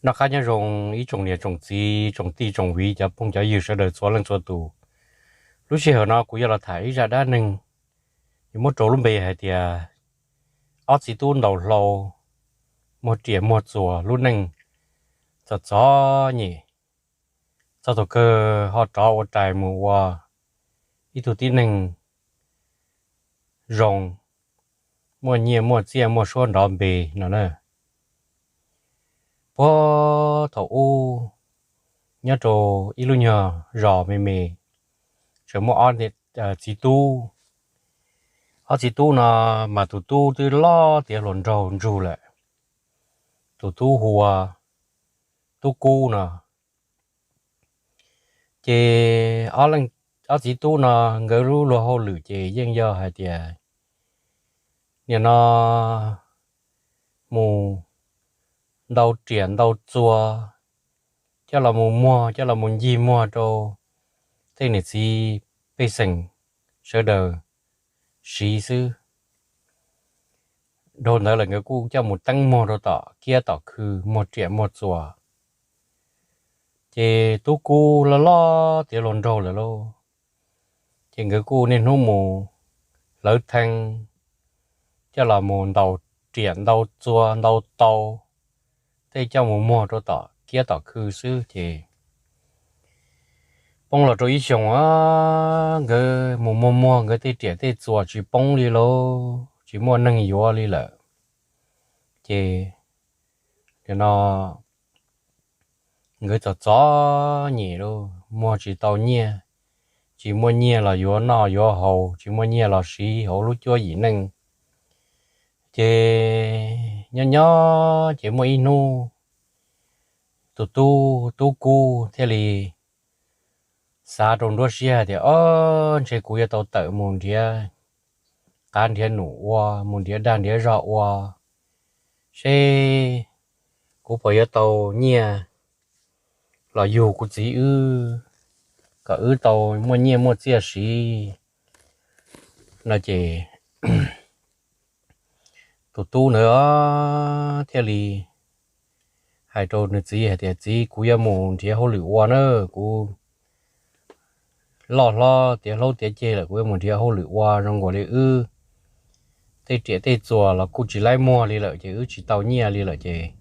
Noj qab nyob zoo ib tsoom niam tsoom txiv tsoom tij tsoom viv cov phooj cov ywg sawv daws txhua leej txhua tus. Lub sij hawm no kuv yuav los tham ib zaj dab neeg, yuav muab rau lub npe hais tias ob txiv tub ntaus hlau, muag riam muag txuas lub neej txom txom nyem. Txog thaum kawg ho rov ua rais mus ua ib tug tib neeg zoo, muaj nyiaj muaj txiaj muaj suab nrov npe no na. Puag thaum ub, nyob rau ib lub nyuag zos me me, tseem muaj ob txiv tub. Ob txiv tub no mas tus tub twb loj tiav hluas nraug ntsug lawm, tus tub hu ua Tub Kub no. Ces ob txiv tub no nkawd lub luag hauj lwm ces yeej yog hais tias nim no mus ntau riam ntau txuas, coj los mus muag, coj los mus ncig muag rau tej niam txiv pej xeem sawv daws siv xwb. Dhau ntawd lawm nkawd kuj coj mus teeb muag rau tom kiab tom khw, muag riam muag txuas. Ces Tub Kub loj loj tiav hluas nraug lawm lauj, ces nkawd kuj niaj hnub mus hlawv thee, coj los mus ntaus riam ntau txuas ntau tau, tej coj mus muag rau tom kiab tom khw xwb. Ces poob los rau ib xyoos, nkawd mus muag muag nkawd tej riam tej txuas tsis poob li lauj, tsis muaj neeg yuav li lawm. Ces nim no nkawd txom txom nyem lauj, muag tsis tau nyiaj, tsis muaj nyiaj los yuav noj yuav haus, tsis muaj nyiaj los siv hauv lub cuab yim neej. Ces nyob nyob ces muaj ib hnub tus tub, Tub Kub thiaj li xav rau nruab siab hais tias, Ob, ntshe kuv yuav tau tawm mus nrhiav qav nrhiav num ua, mus nrhiav dag nrhiav zog ua, seb kuv puas yuav tau nyiaj los yug kuv txiv wb, kom wb tau muaj nyiaj muaj txiaj siv no. Ces tus tub ntawd thiaj li hais rau nws txiv hais tias, Txiv, kuv yuav mus nrhiav hauj lwm ua na, kuv loj hlob tiav hlaub tiav ceg lawm, kuv yuav mus nrhiav hauj lwm ua zoo nkaus li wb tej riam tej txuas los kuj tsis laib muag li lawm, ces wb tsis tau nyiaj li lawm, ces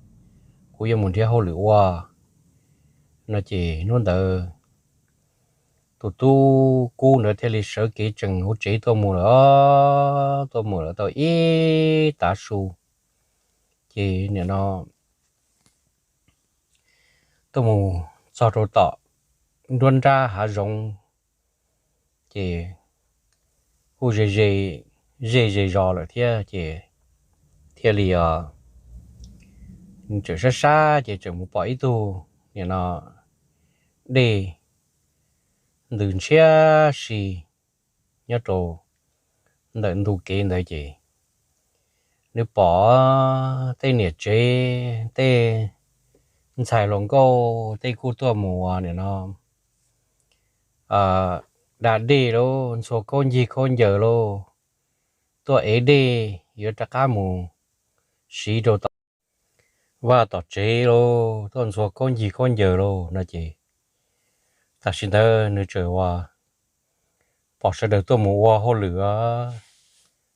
kuv yuav mus nrhiav hauj lwm ua no. Ces hnub ntawd tus tub Kub ntawd thiaj li sawv kev tsees hauv tsev tuaj mus lawm, tuaj mus lawm tau ib tav su, ces nim no tuaj mus txog rau tom nruab nrab hav zoov, ces kuj ze ze zos lawm thiab, ces thiaj li os, tseem sab sab ces tseem mus pom ib tug nim no dej ntws ntshiab si nyob rau ntawm ntug kev ntawd. Ces nws pom tej niam tsev, tej ntxhais hluas nkauj tej kuj tuaj mus nim no da dej lauj, ntxhua khaub ncig khaub ncaws lauj, tuaj ev dej yuav rov qab mus siv rau tom vaj tom tsev lauj, tuaj ntxhua khaub ncig khaub ncaws lauj no. Ces tam sim ntawd nws tseem ua pom sawv daws tuaj mus ua hauj lwm,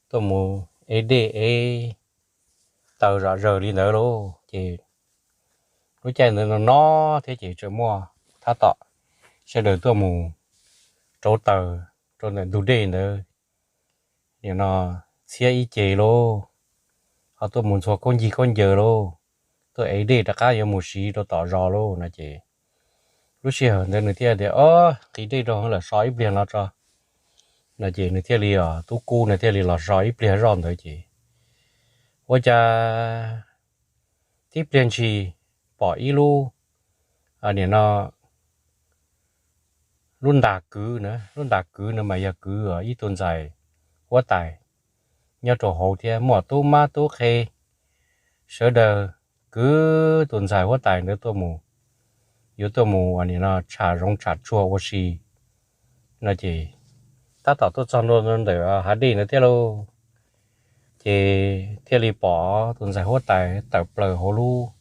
tuaj mus ev dej ev taws zom zaws li ntawd lauj. Ces lub caij ntawd no no thiab ces tseem muaj tab tom sawv daws tuaj mus rauv taws rau ntawm ntug dej ntawd nim no txhiab ib ce lauj, ho tuaj mus ntxhua khaub ncig khaub ncaws lauj, tuaj ev dej rov qab yuav mus siv rau tom zos lauj no. Ces lub sij hawm ntawd nws thiaj tias, Ob, qis dej rau hauv lawm, so ib pliag no tso no. Ces nws thiaj li, tub Kub nws thiaj li los so ib pliag zoj ntawd ces ua cas tib pliag ntshis pom ib lub, nim no lub ntas kwv na, lub ntas kwv no mas yog kwv ib tug ntxhais huab tais nyob rau hauv thiab muaj tub mab tub qhe sawv daws kwv tus ntxhais huab tais ntawd tuaj mus, yuav tuaj mus nim no tsham zoov tsham tsuag ua si no. Ces tab tom tuaj txog ntua ntawm hav dej ntawd thiab lauj, ces thiaj li pom tus ntxhais huab tais tawm plaws hauv lub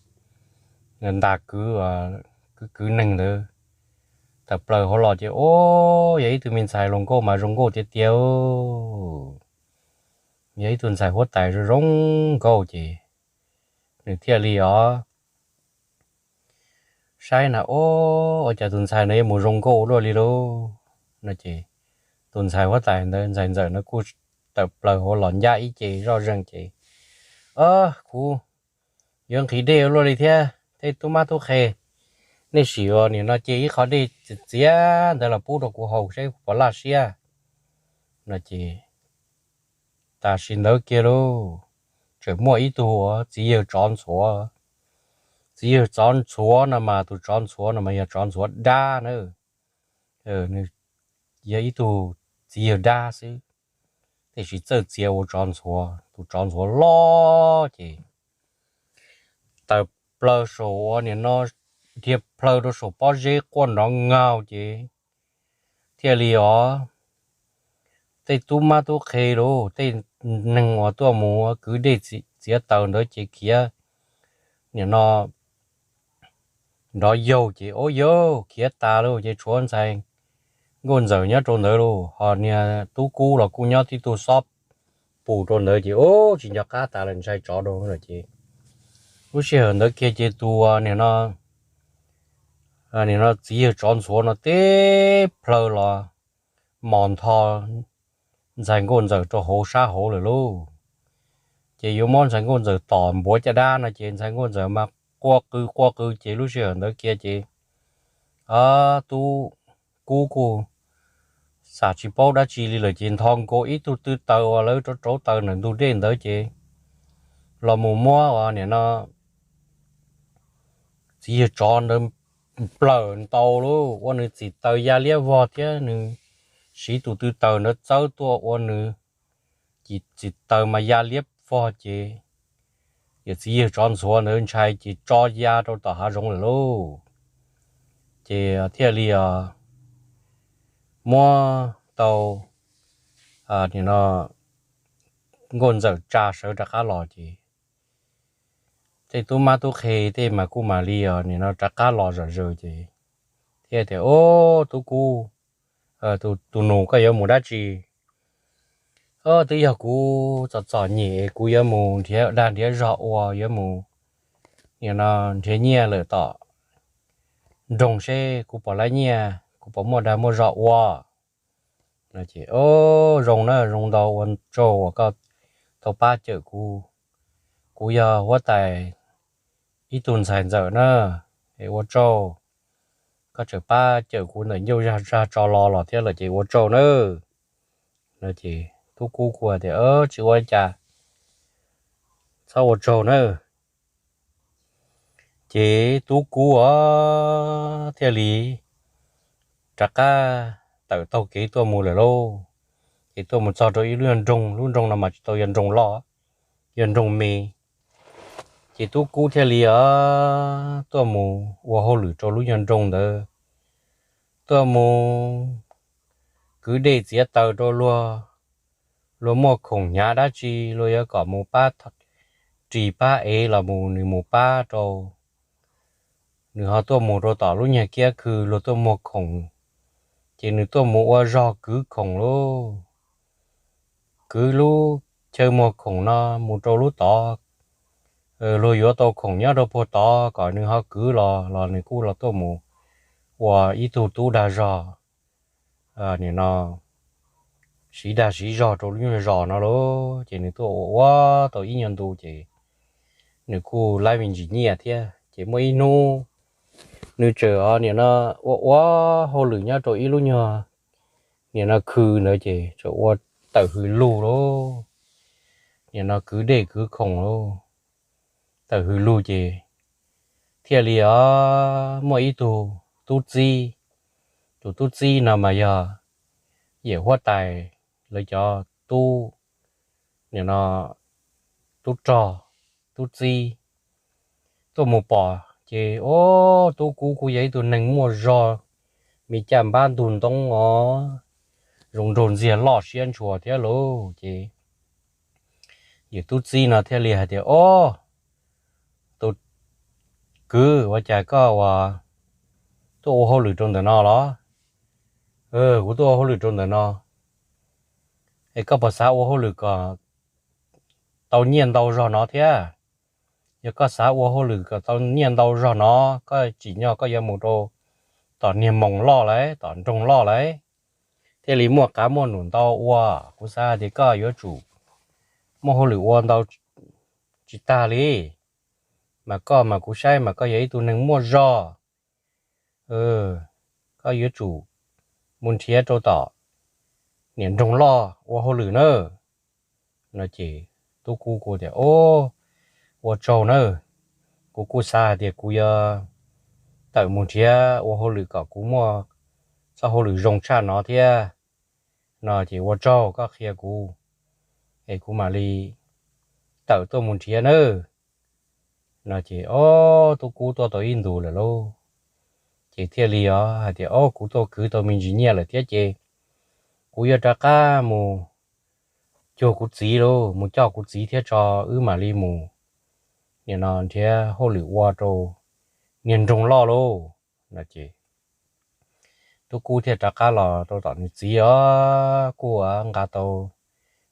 ntas kwv, kwv kwv neeg ntawd tawm plaws hauv los ces, o, yog ib tug me ntxhais hluas nkauj mas zoo nkauj tiag tiag, yog ib tug ntxhais huab tais zoo zoo nkauj ces nws thiaj li os saib na, o, ua cas tus ntxhais no yuav mus zoo nkauj ua luaj li lauj no ces tus ntxhais huab tais ntawd, ntxhais ntxawm no kuj tawm plaws hauv los ncaj ib ce zoj zeeg ces, o, kuv yuav nqhis dej ua luaj li thiab, tej tub mab tub qhe, nej sim ua nim no cia ib qho dej txiav txiav ntawd los pub rau kuv haus saib puas laj siab no ces tam sim ntawd kiag lauj, tseem muaj ib tug txiv yawg tsov ntxhuav. Txiv yawg tsov ntxhuav no mas tus tsov ntxhuav no mas yog tsov ntxhuav dab na, nws yog ib tug txiv yawg dab xwb, tiam sis txawj txiav ua tsov ntxhuav, tus tsov ntxhuav loj ces tawm plaws saum ua nim no, dhia plaws rau saum pob zeb quaj nrov ngaug ces thiaj li os tej tub mab tub qhe lauj, tej neeg uas tuaj mus ua kwv dej txiav taws ntawd ces khiav nim no nrov yaug ces, o, yaug khiav tas lauj ces tshuav ntxhais nkauj ntxawm nyob rau ntawd lauj, ho niag tub kub los kuj nyob tib tug xob pus rau ntawd ces, o, tsis nco qab tas lawm, ntshai tsov rau lawm ces lub sij hawm ntawd kiag ces tus nim no txiv yawg tsov ntxhuav no teb plaws los mos ntho ntxhais nkauj ntxawm rau hauv sab hauv lawm lauj. Ces yuav muab ntxhais nkauj ntxawm tom npuav caj dab no ces ntxhais nkauj ntxawm mas quaj qw quaj qw ces lub sij hawm ntawd kiag ces tub kub kuj xam tsis paub dab tsi li lawm ces ntho nkaus ib tug tw taws uas lawv rauv rauv taws ntawm ntug dej ntawd ces los mus muab ua nim no txiv yawg tsov ntawd nplawm ntaus lauj, ua nws txim taws ya liab vog thiab nws siv tus tw taws ntawd txawb tuaj ua nws txim taws mas ya liab vog ces yawm txiv yawg tsov ntxhuav ntawd ntshai ces tso ya rau tom hav zoov lawm lauj. Ces thiaj li muab tau nim no nkauj ntxawm tsa sawv rov qab los ces tej tub mab tub qhe tej mas kuj mam li os nim no rov qab los zom zaws ces thiaj tias, o, tub kub, tus nus, koj yuav mus dab tsi? O, twb yog kuv txom txom nyem, kuv yuav mus nrhiav dag nrhiav zog ua, yuav mus nim no nrhiav nyiaj lawm tom nroog seb kuv puas laib nyiaj, kuv puas muaj dag muaj zog ua. Ces, o, zoo na, zoo ntau, ua tsaug uas koj tau pab cawm kuv. Kuv yog huab tais ib tug ntxhais ntxawm na, es ua tsaug, koj tseem pab cawm kuv ntawm ncauj zag tso los los thiab lawm ces ua tsaug nawb. Ces tub kub kuj tias, tsis ua li cas, txhob ua tsaug nawb. Ces tub kub os thiaj li rov qab tawm taug kev tuaj mus lawm lauj. Ces tuaj mus txog rau ib lub nyuag nroog, lub nroog no mas tsis tau yog nroog loj, yog nroog me. Ces tub kub thiaj li os tuaj mus ua hauj lwm rau lub nyuag nroog ntawd, tuaj mus kwv dej txiav taws rau luag, luag muaj khoom hnyav dab tsi luag yuav kom mus pab ris pab ev los mus nws mus pab rau. Nws ho tuaj mus rau tom lub nyuag kiab khw luag tuaj muag khoom, ces nws tuaj mus ua zog kwv khoom lauj. Kwv lub chaw muag khoom no mus rau lub tod, luag yuav tau khoom nyob rau puag tod kom nws ho kwv los, los nws kuj los tuaj mus ua ib tug tub dag zog, nim no siv dag siv zog rau lub nyuag zos no lauj. Ces nws tuaj ua ua tau ib nyuag ntu ces nws kuj laib me ntsis nyiaj thiab. Ces muaj ib hnub nws tseem nim no ua ua hauj lwm nyob rau ib lub nyuag nim no khw ntawd ces tseem ua tawm hws lug lauj, nim no kwv dej kwv khoom lauj. Tawm hws lug ces thiaj li os muaj ib tug tub txib. Tus tub txib no mas yog yawm huab tais lawv cov tub, nim no tub rog, tub txib tuaj mus pom ces, o, tub kub kuj yog ib tug neeg muaj zog, me caj npab ntug ntoob os, zoo nraug ntxiag loj siab ntshua thiab lauj. Ces yawm tub txib no thiaj li hais tias, o, tus Kwv, ua cas koj ua, tuaj ua hauj lwm rau ntawm no los? Kuv tuaj ua hauj lwm rau ntawm no. Es koj puas xav ua hauj lwm kom tau nyiaj ntau zog no thiab? Yog koj xav ua hauj lwm kom tau nyiaj ntau zog no, koj tsim nyog koj yuav mus rau tom niag moos loj lawm, tom nroog loj lawm, thiaj li muaj qav muaj num ntau ua. Kuv xav hais tias koj yuav tsum muaj hauj lwm ua ntau tsis tag li, mas koj mas kuv saib mas koj yog ib tug neeg muaj zog. Koj yuav tsum mus nrhiav rau tom niam nroog loj ua hauj lwm nawb. No ces tub kub kuj tias, Ua tsaug nawb, kuv kuj xav hais tias kuv yuav tawm mus nrhiav ua hauj lwm kom kuv muaj txoj hauj lwm zoo tshaj no thiab. No ces ua tsaug koj qhia kuv, es kuv mam li tawm tuaj mus nrhiav nawb. No ces ob tub kub tuaj tau ib ntus lawm lauj, ces thiaj li os hais tias, Ob, kuv tuaj kwv tau me ntsis nyiaj lawm thiab ces kuv yuav rov qab mus cuag kuv txiv lauj, mus coj kuv txiv thiab tso, wb mam li mus nim no nrhiav hauj lwm ua rau niag nroog loj lauj. No ces tub kub thiaj rov qab los rau tom nws txiv os, kuj nqa tau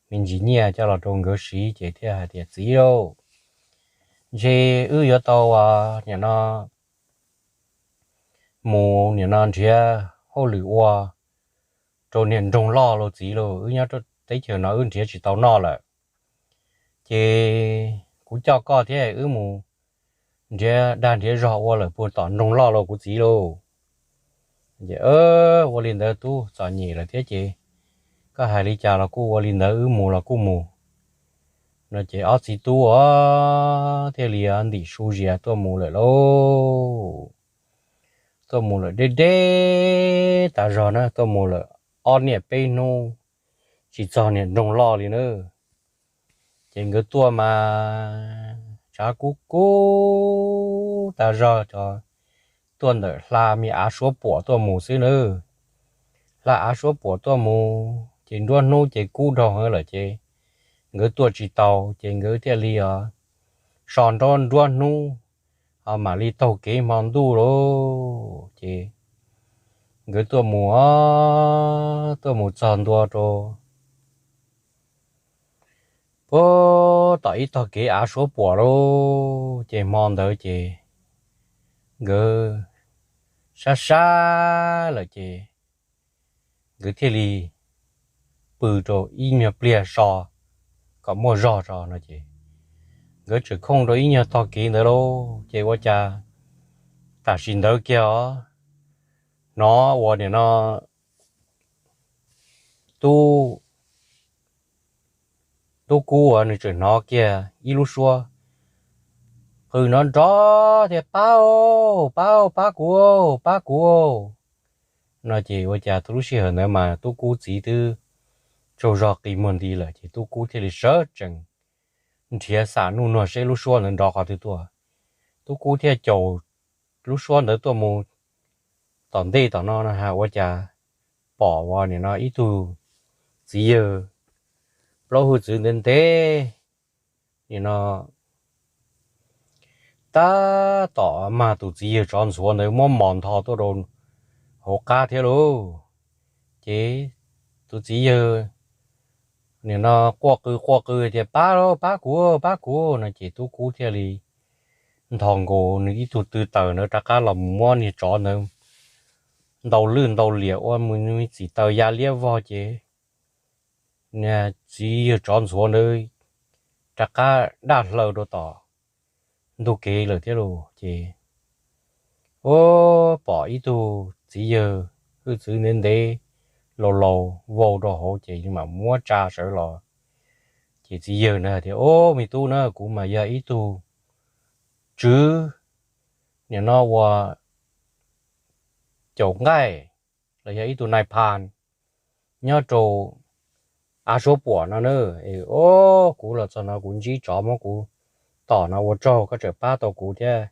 me ntsis nyiaj coj los rau nkawd siv ces thiaj hais tias, Txiv lauj, ntshe wb yuav tau nim no mus nim no nrhiav hauj lwm ua rau niag nroog loj lauj txiv lauj, wb nyob teb chaws no wb nrhiav tsis tau noj lawm. Ces kuv coj koj thiab wb mus nrhiav dag nrhiav zog ua lawm puag tom nroog loj lauj kuv txiv lauj. Ua li ntawd tub, txom nyem lawm thiab ces koj hais li cas los kuj ua li ntawd, wb mus los kuj mus. No ces ob txiv tub os thiaj li ntim su zias tuaj mus lawm lauj. Tuaj mus lawm deb deb tas zog na, tuaj mus lawm ob niaj peb hnub tsis txog niag nroog loj li na. Ces nkawd tuaj mas tshav kub kub tas zog, cov tuaj ntawm hla me av suab puam tuaj mus xwb na. Hla av suab puam tuaj mus ces nruab hnub ces kub dhau heev lawm ces nkawd tuaj tsis taus ces nkawd thiaj li os so nruab hnub ho mam li taug kev hmo ntuj lauj. Ces nkawd tuaj mus, tuaj mus txog ntua rau puag tom ib tog kev av suab puam lauj. Ces hmo ntawd ces nkawd sab sab lawm ces nkawd thiaj li pw rau ib nyuag pliag so kom muaj zog tso no ces nkawd tseem khooj rau ib nyuag tog kev ntawd lauj. Ces ua cas tam sim ntawd kiag os, hnov uas nim no tub, tub kub uas nws tseem hnov kiag ib lub suab qw nrov nrov thiab, Pab, pab, pab kuv, pab kuv. No ces ua cas tub lub sij hawm ntawd mas tub kub txiv twb tsaug zog qi muag nti lawm ces tub kub thiaj li sawv tsees nrhiav xam nuj nuag seb lub suab ntawd nrov qhov twg tuaj. Tub kub thiaj caum lub suab ntawd tuaj mus tom ntej tom no no ha ua cas pom uas nim no ib tug txiv yawg plaub hwj txwv ntev ntev nim no tab tom mag tus txiv yawg tsov ntxhuav ntawd muab mos ntho tuaj rau hauv qab thiab lauj. Ces tus txiv yawg nim no quaj qw quaj qw tias, Pab, pab kuv, pab kuv no ces tub kub thiaj li nthos nkaus nws ib tug tw taws ntawd rov qab los mus muab niag tsov ntawd ntaus lwj ntaus liam ua nws me txim taws ya liab vog ces niag txiv yawg tsov ntxhuav ntawd rov qab daj hlaws rau tom ntug kev lawm thiab lauj. Ces ua pom ib tug txiv yawg hwj txwv ntev ntev laus laus vau rau hauv ces mam muab tsa sawv los. Ces txiv yawg na hais tias, Ob, me tub na, kuv mas yog ib tug tswv nim no ua caum nqaij los yog ib tug nai pha nyob rau av suab puam no na. Ob, kuv los txog no kuv ntsib tsov muab kuv tom no, ua tsaug koj tseem pab tau kuv thiab,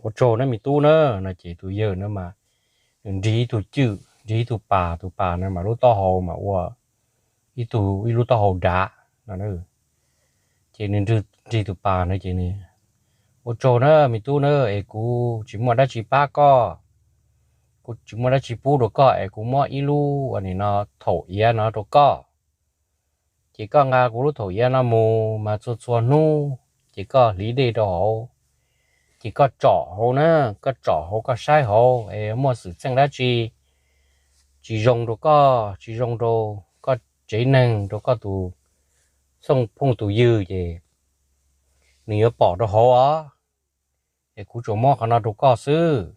ua tsaug nawb me tub na. No ces tus yawg na mas nws nrig ib tug cwj, nrig ib tug pas, tus pas na mas lub taub hau mas ua ib tug, ib lub taub hau dav no. Ces nws nrig tus pas na ces nws Ua tsaug na me tub na, es kuv tsis muaj dab tsi pab koj, kuv tsis muaj dab tsi pub rau koj es kuv muab ib lub ua nim no thaum iav no rau koj. Ces koj nqa kuv lub thaum iav no mus mas txhua txhua hnub ces koj hliv dej rau hauv, ces koj tsom hauv na, koj tsom hauv koj saib hauv es muaj xwm txheej dab tsi tsis zoo rau koj, tsis zoo rau koj tsev neeg, rau koj tus txhooj phooj tus ywg ces nws yuav pom rau hauv os. Es kuv tsuas muab qhov no rau koj xwb.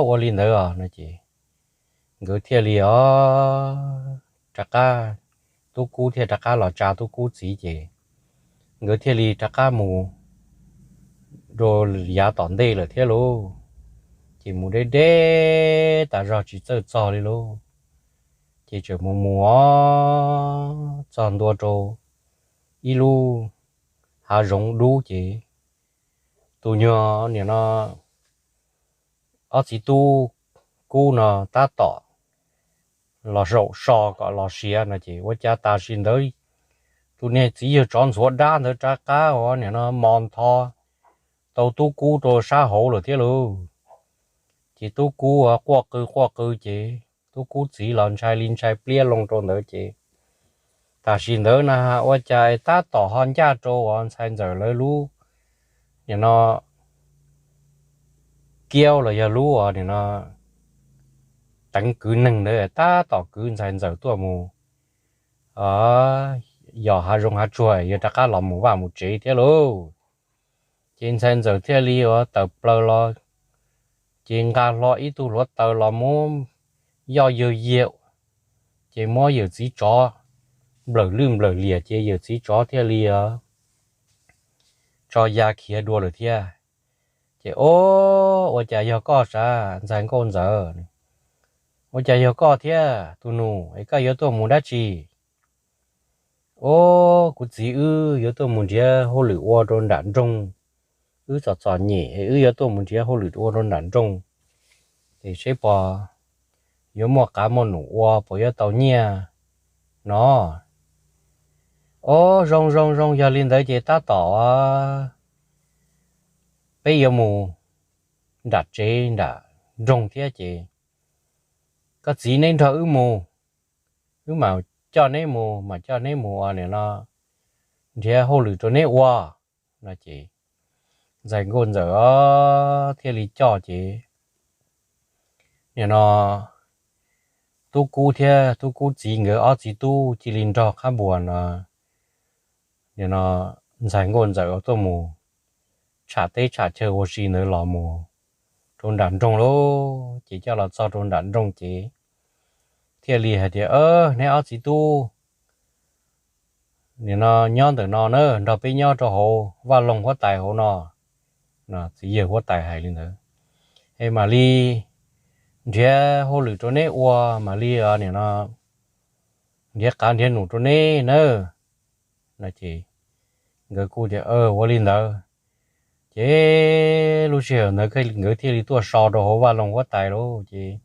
Ua li ntawd os no ces nkawd thiaj li os, rov qab, Tub Kub thiaj rov qab los tsa Tub Kub txiv ces nkawd thiaj li rov qab mus rau yav tom ntej lawm thiab lauj. Ces mus deb deb tas zog tsis txawj txog li lauj. Ces tseem mus mus os, txog ntua rau ib lub hav zoov dub ces tus nyuag nim no ob txiv tub Kub no tab tom los zaum so kom los siav no ces ua cas tam sim ntawd tus niag txiv yawg tsov ntxhuav dab ntawd rov qab ua nim no mos ntho tau Tub Kub rau sab hauv lawm thiab lauj. Ces Tub Kub quaj qw quaj qw ces Tub Kub txiv los ntshai li ntshai pliab loo rau ntawd ces tam sim ntawd na ua cas tab tom ho ncaj rau uas ntxhais ntxawm lawv lub nim no kiaub los yog lub nim no teev kwv neeg ntawd tab tom kwv ntxhais ntxawm tuaj mus yos hav zoov hav tsuag yuav rov qab los mus vaj mus tsev thiab lauj. Ces ntxhais ntxawm thiaj li uas tawm plaws los, ces nqa hlo ib tug hluav taws los muab yoj yawg yiag, ces muab yawm txiv tsov nplawm lwj nplawm liam ces yawm txiv tsov thiaj li os tso ya khiav dua lawm thiab. Ces o, ua cas yog koj sav ntxhais nkauj ntxawm? Ua cas yog koj thiab tus nus es koj yuav tuaj mus dab tsi? O, kuv txiv wb yuav tuaj mus nrhiav hauj lwm ua rau nram nroog, wb txom txom nyem es wb yuav tuaj mus nrhiav hauj lwm ua rau nram nroog, es seb puas yuav muaj qav muaj num ua puas yuav tau nyiaj no. O, zoo zoo zoo, yog li ntawd ces tab tom peb yuav mus nram tsev nram nroog thiab ces koj txiv neb nrog wb mus, wb mam coj neb mus, mam coj neb mus ua nim no nrhiav hauj lwm rau neb ua no ces ntxhais nkauj ntxawm os thiaj li coj ces nim no Tub Kub thiab Tub Kub txiv nkawd ob txiv tub cia li nrog qab npuas no nim no ntxhais nkauj ntxawm tuaj mus tsham teb tsham chaw ua si ntawd los mus rau nram nroog lauj. Ces coj los txog rau nram nroog ces thiaj li hais tias, neb ob txiv tub nim no nyob ntawm no na, nrog peb nyob rau hauv vaj loog huab tais hauv no. Txiv yawg huab tais hais li ntawd, es mam li nrhiav hauj lwm rau neb ua, mam li nim no nrhiav qav nrhiav num rau neb na. No ces nkawd kuj tias ua li ntawd. Ces lub sij hawm ntawd nkawd thiaj li tuaj so rau hauv vaj loog huab tais lauj. Ces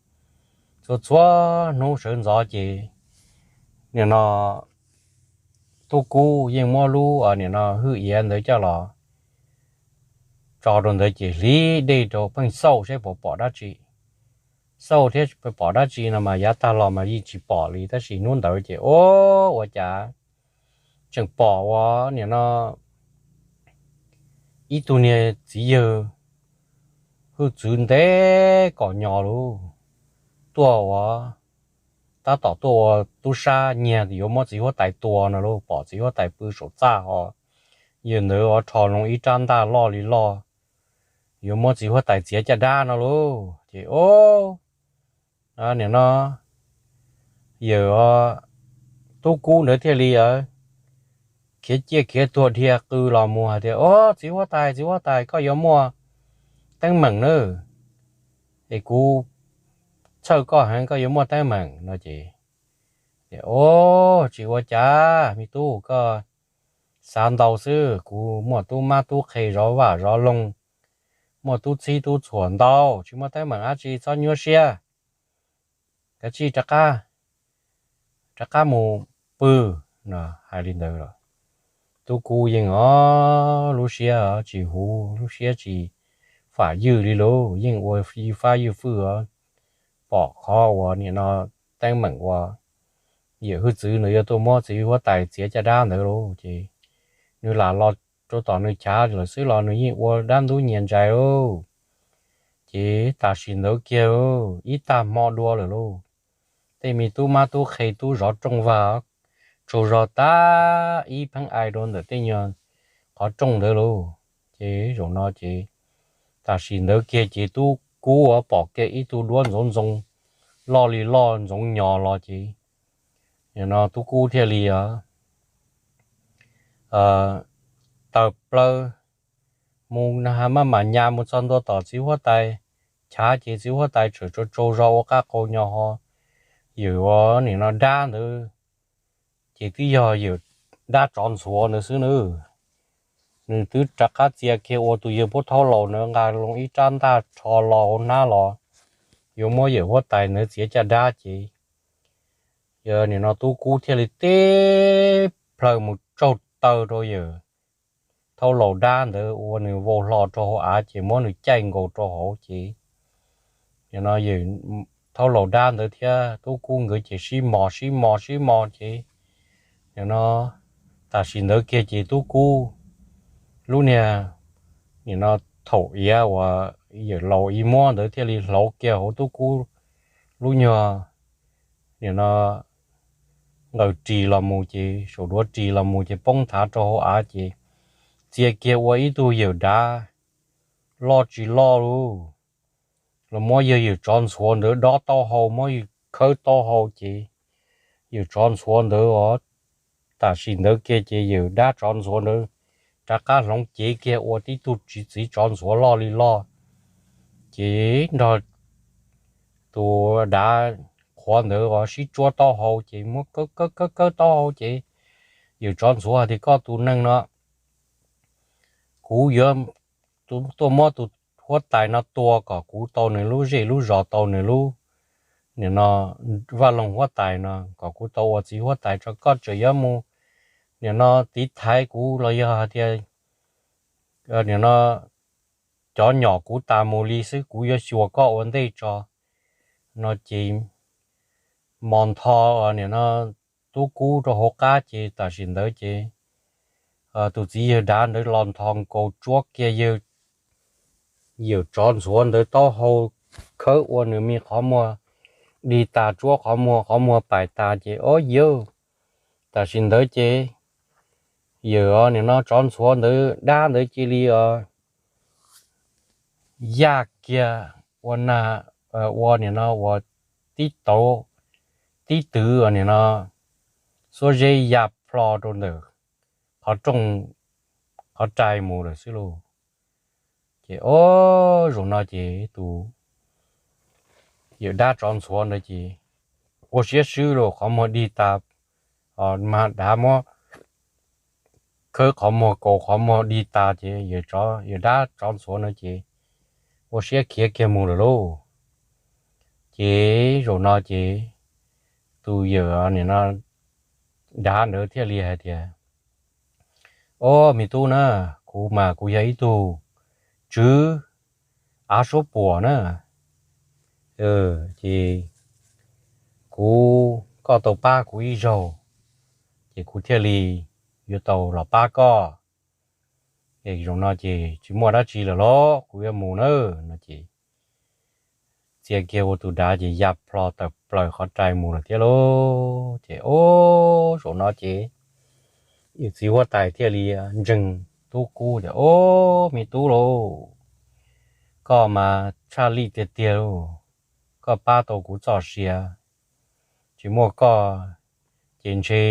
txhua txhua hnub sawv ntxov ces nim no Tub Kub yeej muab lub nim no hwj iav ntawd coj los tso rau ntawd ces hliv dej rau pheej xauj seb puas pom dab tsi. Xauj thiab pom dab tsi no mas yav tag los mas yeej tsis pom li, tab sis hnub ntawd ces o, ua cas tseem pom ua nim no ib tug niag txiv yawg hwj txwv ntev kom nyo lauj, tuaj ua tab tom tuaj ua tub sab nyiag yuav muab txiv huab tais tua no lauj. Pom txiv huab tais pw saum txaj ho yawg ntawd ua rho loo ib rab ntaj loj li loj yuav muab txiv huab tais txiav caj dab no lauj. Ces o, nim no yawg Tub Kub ntawd thiaj li khiav ciaj khiav tuag dhia qw los mus hais tias, o, txiv huab tais, txiv huab tais, koj yuav muaj teeb meem na, es kuv txhawj koj heev, koj yuav muaj teeb meem no ces, o, tsis ua cas me tub, koj xav ntau xwb, kuv muaj tub mab tub qhe zov vaj zov loog, muaj tub txhib tub txhuam ntau, tsis muaj teeb meem dab tsi, txhob nyuaj siab, kav tsij rov qab mus pw no. Hais li ntawd los tub kub yeej os lub siab tsis huv, lub siab tsis fam ywj li lauj, yeej ua ywj fab ywj fwj os. Pom qhov uas nim no teeb meem uas yawm hwj txwv nws yuav tuaj muab txiv huab tais txiav caj dab ntawd lauj, ces nws lam los rau tom nws chav lawm xwb los nws yeej ua dab ntub nyias ntsais lauj. Ces tam sim ntawd kiag ib tag hmo dua lawm lauj, tej me tub mab tub qhe tub zov rooj vag tsaug zog tag ib pheej ai rau ntawm tej nyuag qhov rooj ntawd lauj. Ces zaum no ces tam sim ntawd kiag ces tub kub pom kiag ib tug duab ntxoov ntxoo loj li loj ntxoov nyos los ces nim no tub kub thiaj li taws plaws mus maj mam nyas mus txog ntua tom txiv huab tais chav ces txiv huab tais tseem tsaug tsaug zog ua qab qau nyo ho yawm ua nim no dab ntawd ces twb yog yawm dab tsov ntxhuav ntawd xwb nawb. Nws twb rov qab txia kiag ua tus yawg pub thaub laus ntawd nqa loo ib rab ntaj rho los hauv hnab los yuav muab yawm huab tais ntawd txiav caj dab ces yog nim no tub kub thiaj li tib plhaw mus tsaug taw rau yawm thaub laus dab ntawd ua nws vau hlo rau hauv av ces muab nws caij nkaus rau hauv ces nim no yawm thaub laus dab ntawd thiab tub kub nkawd ces sib mos sib mos sib mos ces nim no tam sim ntawd kiag ces tub kub lub niag nim no thaum iav uas yawm laus ib muab ntawd thiaj li hlauv kiag hauv tub kub lub nyuag nim no nqaws ris los mus ces saum duav ris los mus ces poob nthav rau hauv av ces txia kiag ua ib tug yawm dav loj tsis loj lauj. Los muab yawg yawm tsov ntxhuav ntawd dob taub hau muab khawb taub hau ces yawm tsov ntxhuav ntawd os tam sim ntawd kiag ces yawm dab tsov ntxhuav ntawd rov qab hloov cev kiag ua tib tug txiv tsov ntxhuav loj li loj ces nrog tus dav qhuav ntawd os sib tsuab taub hau ces muab khawb khawb khawb taub hau ces yawm tsov ntxhuav hais tias koj tus neeg no kuv yuav tuaj muab tus huab tais no tua kom kuv tau nws lub zej lub zos tau nws lub nim no vaj loog huab tais no kom kuv tau ua txiv huab tais tso koj tseem yuav mus nim no tiv thaiv kuv los yog hais tias nim no cov nyom kuv tas mus li xwb kuv yuav xyuas koj ua ntej tso no ces mos ntho nim no tub kub rau hauv qab ces tam sim ntawd ces tus txiv yawg dav ntawd los ntho nkaus tsuab kiag yawg yawm tsov ntxhuav ntawd taub hau khawb ua nws me qhov muag dig tas tsuab qhov muag qhov muag pais tas ces ob yawg tam sim ntawd ces yawm nim no tsov ntxhuav ntawd dab ntawd cia li yaj kiag ua na ua nim no ua tib tauv tib twv nim no xuab zeb ya plho rau ntawm qhov rooj qhov rai mus lawm xwb lauj. Ces ob zaum no ces tus yawm dab tsov ntxhuav ntawd ces ua siab swb los qhov muag dig tas, mas dav muab khawb qhov muag kaus qhov muag dig tas ces yawm dab tsov ntxhuav no ces ua siab khiav kiag mus lawm lauj. Ces zaum no ces tus yawm nim no dav ntawd thiaj li hais tias, Ob me tub na, kuv mas kuv yog ib tug tswv av suab puam na, ces kuv, koj tau pab kuv ib zaug, ces kuv thiaj li yuav tau los pab koj. Zaum no ces tsis muaj dab tsi lawm los kuv yuav mus na, no ces txia kiag ua tus dav ces ya plho tawm plaws qhov rai mus lawm thiab lauj. Ces ob zaum no ces yawm txiv huab tais thiaj li ntseeg tub kub tias, Ob me tub lauj, koj mas tshaj lij tiag tiag lauj, koj pab tau kuv txoj sia, tsis muaj koj ces ntshe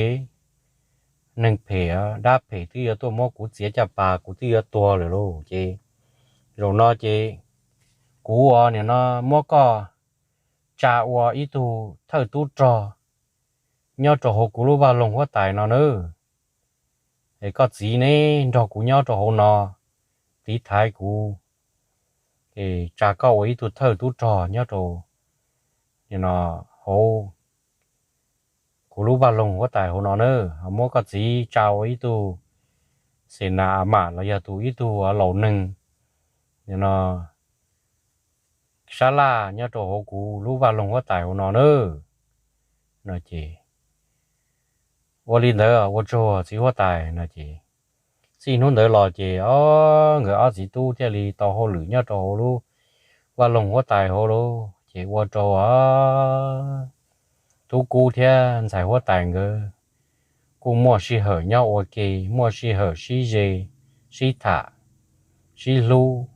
neeg phem dab phem twb yuav tuaj muab kuv txiav caj pas kuv twb yuav tuag lawm lauj. Ces zaum no ces kuv ua nim no muab koj tsa ua ib tug thawj tub rog nyob rau hauv kuv lub vaj loog huab tais no nawb. Es koj txiv neb nrog kuv nyob rau hauv no tiv thaiv kuv, es tsa koj ua ib tug thawj tub rog nyob rau hauv kuv lub vaj loog huab tais hauv no nawb. Muab koj txiv tsa ua ib tug Xes Nas A Mas los yog tus ib tug laus neeg no sab laj nyob rau hauv kuv lub vaj loog huab tais hauv no na. No ces, Ua li ntawd ua tsaug txiv huab tais. No ces txij hnub ntawd los ces o nkawd ob txiv tub thiaj li tau hauj lwm nyob rau hauv lub vaj loog huab tais hauv lawm. Ces ua rau Tub Kub thiab ntxhais huab tais nkawd kuj muaj sij hawm nyob ua ke, muaj sij hawm sib ze, sib tham, sib hlub.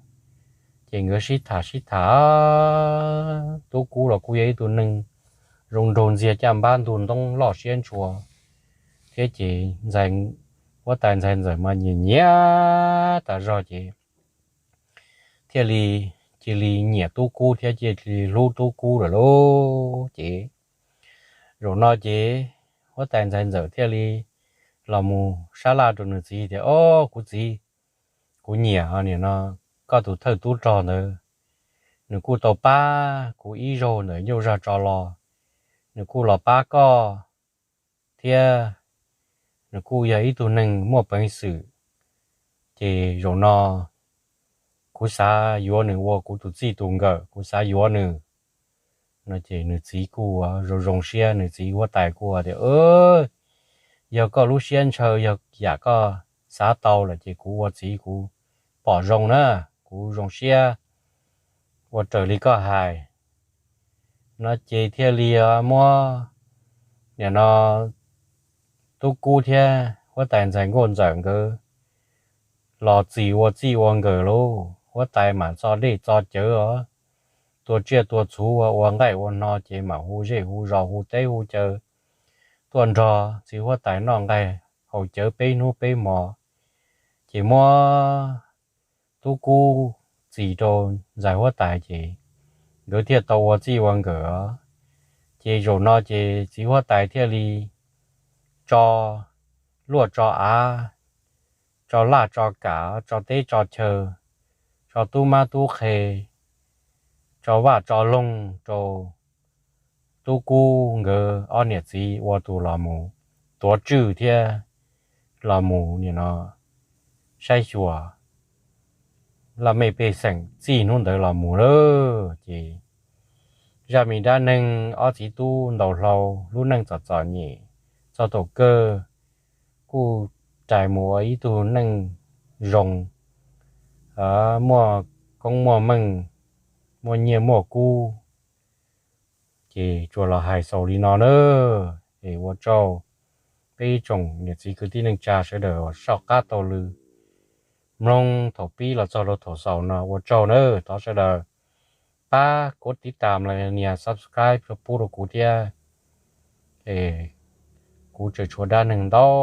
Ces nkawd sib tham sib tham, Tub Kub los kuj yog ib tug neeg zoo nraug ntxiag caj npab ntug ntoob loj siab ntshua thiab ces huab tais ntxhais ntxawm mas nyiam nyiam tas zog ces thiaj li cia li nyiam Tub Kub thiab cia li hlub Tub Kub lawm lauj. Ces zaum no ces huab tais ntxhais ntxawm thiaj li los mus sab laj rau nws txiv tias, Au, kuv txiv, kuv nyiam nim no koj tus thawj tub rog ntawd, nws kuj tau pab kuv ib zaug ntawm ncauj zaj tso los, nws kuj los pab koj thiab nws kuj yog ib tug neeg muaj peev xwm. Ces zaum no kuv xav yuav nws ua kuv tus txij tus nkawm, kuv xav yuav nws. No ces nws txiv kuj zoo zoo siab, nws txiv huab tais kuj tias, Yog koj lub siab ntshaw, yog yam koj xav tau lawm ces kuv ua txiv kuv pom zoo na, kuv zoo siab ua raws li koj hais. No ces thiaj li muab nim no Tub Kub thiab huab tais ntxhais Nkauj Ntxawm nkawd los txis ua txij ua nkawm lauj. Huab tais mam txo dej txo cawv os, tua tsiaj tua txhuv ua nqaij ua hno ces mam hu zej hu zos hu teb hu chaw tuaj nrog txiv huab tais noj nqaij haus cawv peb hnub peb hmo. Ces muab Tub Kub txis rau ntxhais huab tais ces nkawd thiaj tau ua txij ua nkawm os. Ces zaum no ces txiv huab tais thiaj li tso luaj tso av, tso laj tso kam, tso teb tso chaw, tso tub mab tub qhe, tso vaj tso loog rau Tub Kub nkawd ob niam txiv ua tus los mus tuav tswj thiab los mus nim no saib xyuas laj mej pej xeem txij hnub ntawd los mus lawm. Ces zaj me dab neeg ob txiv tub ntaus hlau lub neej txom txom nyem txog thaum kawg kuj rais mus ua ib tug neej zoo, muaj koob muaj meej, muaj nyiaj muaj kub. Ces tsuas los hais xaus li no na. Es ua tsaug peb ib tsoom niam txiv kwv tij neej tsa sawv daws uas soj qab taug lw mloog thaum pib los txog rau thaum xaus no ua tsaug na. Thov sawv daws pab kuv tiv tas los nias subscribe pub rau kuv thiab. Es kuv tseem tshuav dab neeg ntau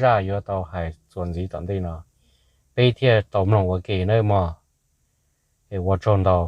zaj yuav tau hais txuas ntxiv tom ntej no, peb thiaj tau mloog ua ke nawb mog. Es ua tsaug ntau.